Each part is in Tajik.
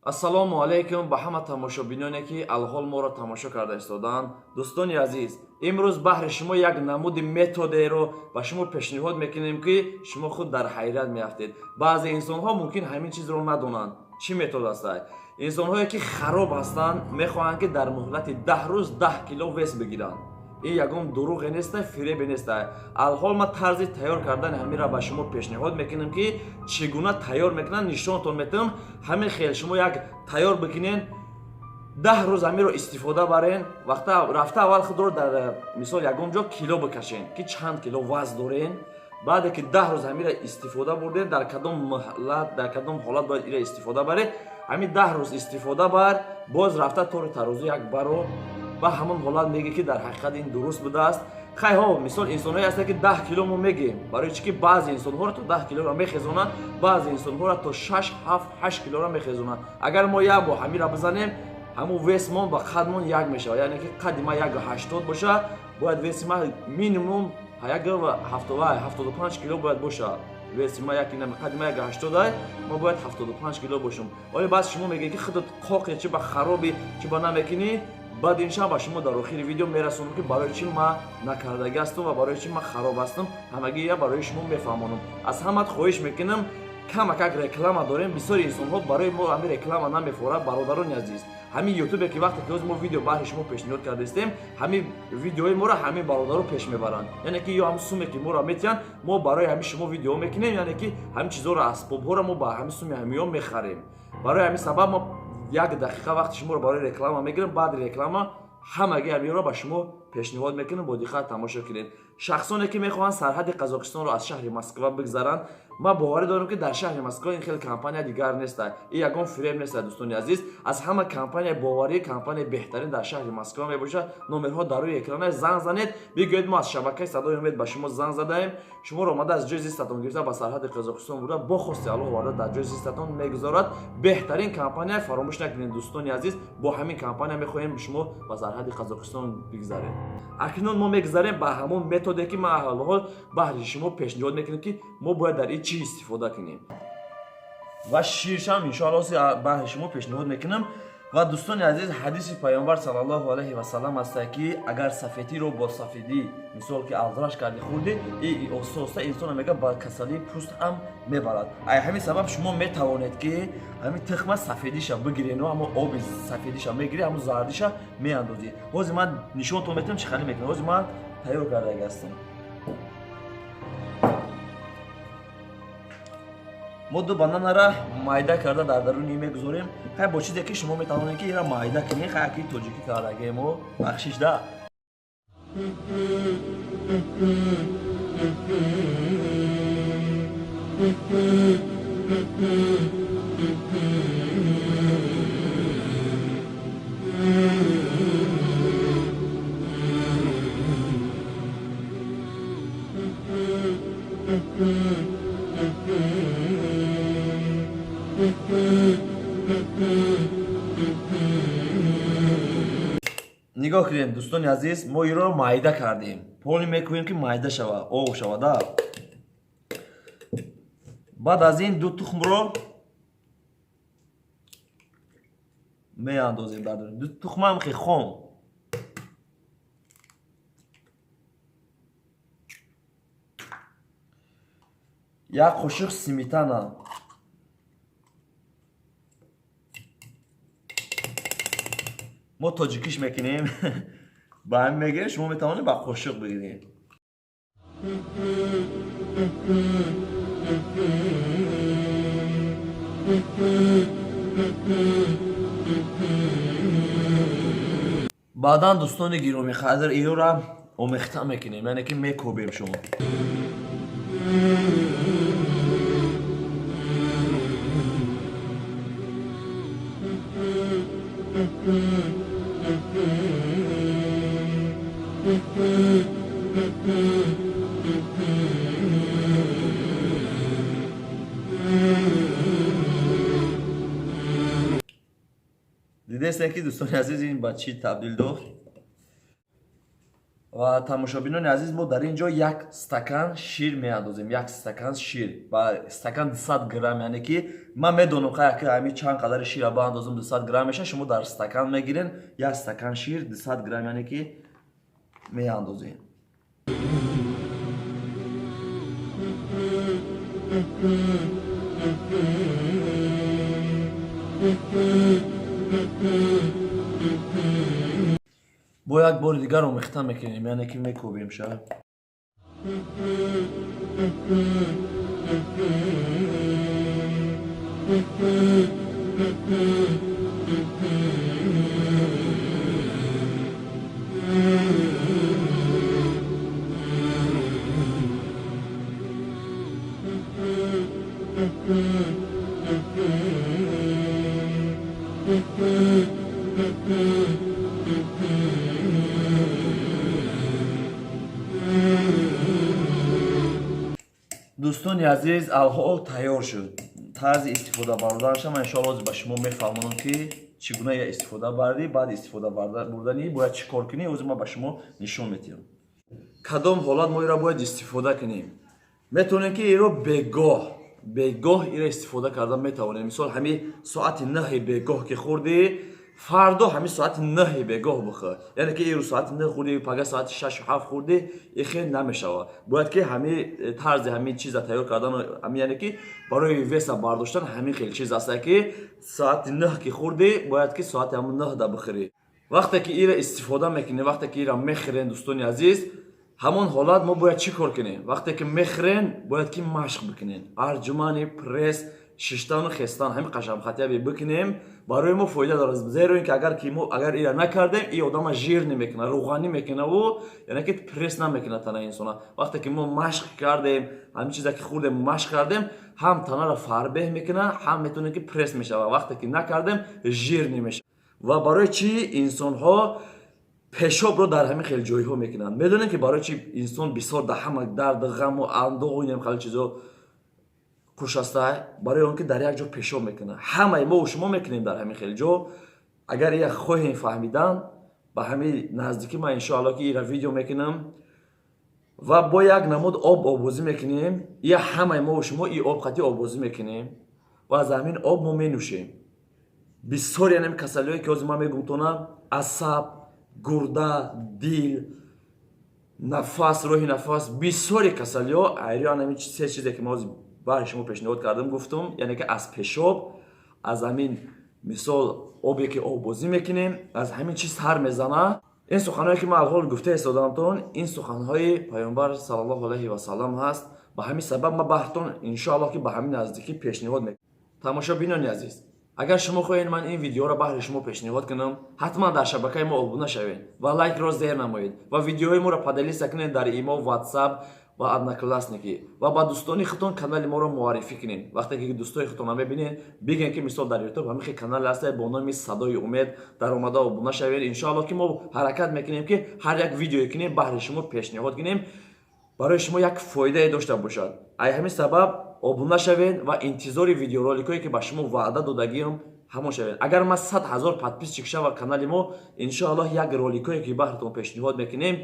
Ассалому алайкум ба ҳама тамошобиноне, ки алҳол моро тамошо карда истодаанд. Дӯстони азиз, имрӯз баҳри шумо як намуди методеро ба шумо пешниҳод мекунем, ки шумо худ дар ҳайрат меафтед. Баъзе инсонҳо мумкин ҳамин чизро надонанд, чӣ метод астад. Инсонҳое, ки хароб ҳастанд, мехоҳанд, ки дар муҳлати 10 рӯз 10 кило вес бигиранд. Ин ягон дурӯғе неста, фиребе неста. Алҳол ман тарзи тайёр кардани ҳаминро ба шумо пешниҳод мекунам, ки чӣ гуна тайёр мекунанд, нишонтон метавам. Ҳамин хел шумо як тайёр бикунен, 10 рӯз ҳаминро истифода барен. Вақта рафта аввал худро дар мисол ягон ҷо кило бикашен, ки чанд кило вазн дорен. Баъде ки 10 рӯз ҳаминро истифода бурден, дар кадом муҳлат, дар кадом ҳолат бояд инро истифода баред, ҳамин 10 рӯз истифода бар, боз рафта тори тарозу як баро, ба ҳамон ҳолат мегӣ, ки дар ҳақиқат ин дуруст будааст. Хайҳо, мисол, инсонҳое ҳастанд, ки 10 кило мо мегӯем. Барои чӣ ки баъзе инсонҳоро то 10 килоро мехезонанд, баъзе инсонҳоро то 6, 7, 8 килоро мехезонанд. Агар мо як бор ҳаминро бизанем, ҳамун весмон ба қадмон як мешавад. Яъне ки қади ман 1,80 бошад, бояд веси ман минимум 75 кило бояд бошад. Веси ма як, қади ма 1,80, ма бояд 75 кило бошам. Вале баъз шумо мегӯед, ки худат қоқе, чи ба хароби, чи ба намекунӣ. Баъд иншалла ба шумо дар охири видео мерасонам, ки барои чӣ ман накардагӣ ҳастам ва барои чӣ ман хароб ҳастам. Ҳамагӣ я барои шумо мефаҳмонам. Аз ҳамат хоҳиш мекунам, камакак реклама дорем. Бисёри инсонҳо барои мо ҳамин реклама намефорад. Бародарони азиз, ҳамин ютубе, ки вақте ки ҳозир мо видео баҳри шумо пешниҳод кардаистем, ҳамин видеои моро ҳамин бародаро пеш мебаранд. Яъне ки ё ҳамин суме, ки моро метиҳанд, мо барои ҳамин шумо видео мекунем. Яъне ки ҳамин чизҳоро, асбобҳоро мо ба ҳамин суми ҳамиё мехарем. Барои ҳамин сабаб мо як дақиқа вақти шуморо барои реклама мегирем. Баъди реклама ҳамаги ҳамиёро ба шумо пешниҳод мекунем, бо диққат тамошо кунед. Шахсоне, ки мехоҳанд сарҳади Қазоқистонро аз шаҳри Москва бигзаранд, ман боварӣ дорам, ки дар шаҳри Москва ин хел компания дигар неста. Ин ягон фиреб неста, дӯстони азиз. Аз ҳама компания боварӣ, компания беҳтарин дар шаҳри Москва мебошад. Номерҳо дар рӯи экрана, занг занед, бигӯед: «Мо аз шабакаи Садои Умед ба шумо занг задаем». Шуморо омада аз ҷои зистатон гирифта, ба сарҳади Қазоқистон бурда, бо хости Аллоҳ оварда дар ҷои зистатон мегузорад. Беҳтарин компания, фаромӯш накунед, дӯстони азиз. Бо ҳамин компания мехоҳем шумо ба сарҳади Қазоқистон бигзаред. Акнун мо мегузарем ба ҳамон методе, ки ман ҳол баҳри шумо пешниҳод мекунем, ки мо бояд дар ин чӣ истифода кунем ва ширшам иншоалло баҳри шумо пешниҳод мекунам. Ва дӯстони азиз, ҳадиси Пайғамбар саллаллоҳу алайҳи васаллам ҳаста, ки агар сафедиро бо сафедӣ, мисол, ки алзраш карди, хӯрдӣ, и оҳиста оҳиста инсонро мега ба касалии пӯст ҳам мебарад. Ай ҳамин сабаб шумо метавонед, ки ҳамин тухма сафедиша бигирену ҳамон оби сафедиша мегирӣ, ҳамон зардиша меандозӣ. Ҳозир ман нишонтон метавонам, чӣ хеле мекунам. Ҳозир ман тайёр кардаги ҳастам. Мо ду бананара майда карда дар даруни мегузорем. Хай, бо чизе, ки шумо метавонед, ки ира майда кунед. Хай, ки тоҷикӣ кардагем, мо бахшиш да. Нигоҳ кунед, дӯстони азиз, мо иро майда кардем, поли мекунем, ки майда шава, об шавада. Баъд аз ин ду тухмро меандозем дар ду тухмам хе хом. Як қошиқ сметана, мо тоҷикиш мекунем, ба ҳамин мегирем, шумо метавонед ба қошиқ бигиред. Баъдан, дӯстони гиромӣ қадр, иёра омехта мекунем, яъне ки мекобем. Шумо дидестем, ки, дӯстони азиз, ин ба чӣ табдил дод. Ва тамошобинони азиз, мо дар ин ҷо як стакан шир меандозем, як стакан шир ва стакан 200 грамм, яъне ки ман медонам ки ҳами чанд қадари шира баандозам 200 грамм меша. Шумо дар стакан мегирен, як стакан шир 200 грамм, яъне ки меандозем. Бо як бори дигар омехта мекунем, яъне ки мекӯбем ша. Дӯстони азиз, алҳол тайёр шуд. Тарзи истифода бурданашам ман иншоалло ба шумо мефаҳмонам, ки чӣ гуна я истифода бардӣ, баъд истифода бурдани бояд чӣ кор кунӣ. Ҳозир ман ба шумо нишон медиҳам, кадом ҳолат мо иро бояд истифода кунем. Метавонем, ки иро бегоҳ иро истифода карда метавонем. Мисол, ҳамин соати 9 бегоҳ ки хӯрдӣ, фардо ҳамин соати 9 бегоҳ бихӯр. Яъне ки ирӯз соати 9 хӯрдӣ, пага соати 6-7 хӯрдӣ, и хел намешавад. Бояд ки ҳамин тарзи ҳамин чиза тайёр кардан, яъне ки барои веса бардоштан ҳамин хел чиз аст, ки соати 9 ки хӯрдӣ, бояд ки соати ҳамин 9 да бихӯрӣ. Вақте ки ира истифода мекунем, вақте ки ира мехӯрем, дӯстони азиз, ҳамон ҳолат мо бояд чӣ кор кунем? Вақте ки мехӯрем, бояд ки машқ бикунем, отжимание, пресс, шиштану хестан, ҳамин қашамхатияби бикунем, барои мо фоида дорад. Зеро ин ки агар ки мо агар ира накардем, и одама жир намекунад, рӯғанӣ мекунаву яъне ки пресс намекунад танаи инсона. Вақте ки мо машқ кардем, ҳамин чизе ки хӯрдем, машқ кардем, ҳам танаро фарбеҳ мекунад, ҳам метавонем ки пресс мешавад. Вақте ки накардем, жир намешавад. Ва барои чӣ инсонҳо пешобро дар ҳамин хел ҷойҳо мекунанд? Медонем, ки барои чӣ инсон бисёр дар ҳама дарду ғаму андоғу инам хеле чизо хушаста? Барои он ки дар як ҷо пешоб мекунад. Ҳамаи мо шумо мекунем дар ҳамин хел ҷо. Агар як хоҳем фаҳмидан, ба ҳамин наздикӣ ман иншоалло ки ира видео мекунам ва бо як намуд об обозӣ мекунем. Я ҳамаи мо шумо и об қатӣ обозӣ мекунем ва аз ҳамин об мо менӯшем. Бисёр янами касалиҳое ки ҳозир ман мегумтонам, асаб, гурда, дил, нафас, роҳи нафас, бисёри касалиҳо айри ҳамин се чизе ки ман ҳозир баҳри шумо пешниҳод кардам, гуфтум, яъне ки аз пешоб, аз ҳамин мисол обе ки оббозӣ мекунем, аз ҳамин чиз сар мезана. Ин суханҳое ки ман алҳол гуфта истодамтон, ин суханҳои Паёмбар саллаллоҳу алайҳи васаллам ҳаст. Ба ҳамин сабаб ман баҳртон иншоаллоҳ ки ба ҳамин наздикӣ пешниҳод мекунам. Тамошобинони азиз, агар шумо хоҳед ман ин видеоро баҳри шумо пешниҳод кунам, ҳатман дар шабакаи мо обуна шавед ва лайкро зер намоед ва видеоҳои моро поделиться кунед дар Имо, Ватсап ва Одноклассники ва ба дӯстони худтон канали моро муаррифӣ кунед. Вақте ки дӯстои худтонро мебинед, бигӯед, ки мисол дар Ютуб ҳамин хел канале ҳаст бо номи «Садои умед», даромада обуна шавед. Иншоалло ки мо ҳаракат мекунем, ки ҳар як видеое кунем, баҳри шумо пешниҳод кунем, барои шумо як фоидае дошта бошад. Ай ҳамин сабаб обуна шавед ва интизори видеороликҳое ки ба шумо ваъда додагиам ҳамон шавед. Агар ман 100 000 подписчик шава канали мо, иншоаллоҳ, як роликҳое ки баҳртон пешниҳод мекунем,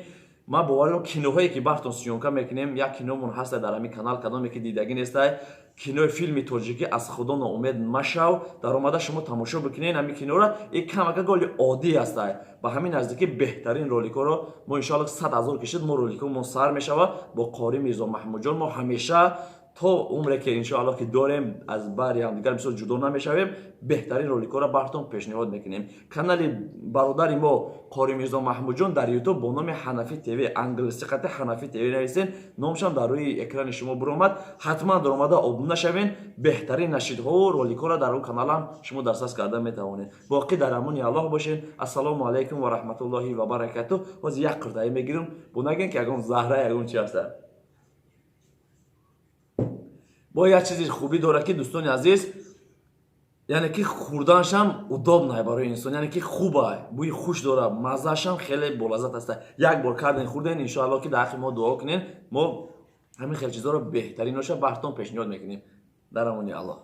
ман бовар дорам, киноҳое ки баҳртон съёмка мекунем. Як киномон ҳаста дар ҳамин канал, кадоме ки дидагӣ нестай, кинои филми тоҷикӣ «Аз худо ноумед машав», даромада шумо тамошо бикунед ҳамин киноро. И камака голи оддӣ ҳастай. Ба ҳамин наздикӣ беҳтарин роликҳоро мо иншоалло 100 000 кишид, мо роликҳомон сар мешавад бо қори Мирзо Маҳмудҷон. Мо ҳамеша то умре ки иншоалло ки дорем, аз бари ҳамдигар бисёр ҷудо намешавем, беҳтарин роликҳоро баҳртон пешниҳод мекунем. Канали бародари мо қори Мирзо Маҳмудҷон дар Ютуб бо номи Ҳанафӣ ТВ, англисӣ қати Ҳанафӣ ТВ нависен, номшам дар рӯи экрани шумо биромад. Ҳатман даромада обуна шавен, беҳтарин нашидҳову роликҳоро дар он каналам шумо дастрас карда метавонед. Боқӣ дар амони Аллоҳ бошед. Ассалому алайкум ва раҳматуллоҳи ва баракату. Ҳозир як қуртаӣ мегирам, бо нагӯем ки ягон заҳра, ягон чи ҳаста. Бо як чизи хубӣ дорад, ки дӯстони азиз, яъне ки хӯрданашам удобно барои инсон, яъне ки хуба, бӯи хуш дорад, маззаашам хеле болаззат аст. Як бор карден, хӯрден, иншоалло ки дар ҳаққи мо дуо кунен. Мо ҳамин хел чизҳоро беҳтариноша баҳртон пешниҳод мекунем. Дар амони Аллоҳ.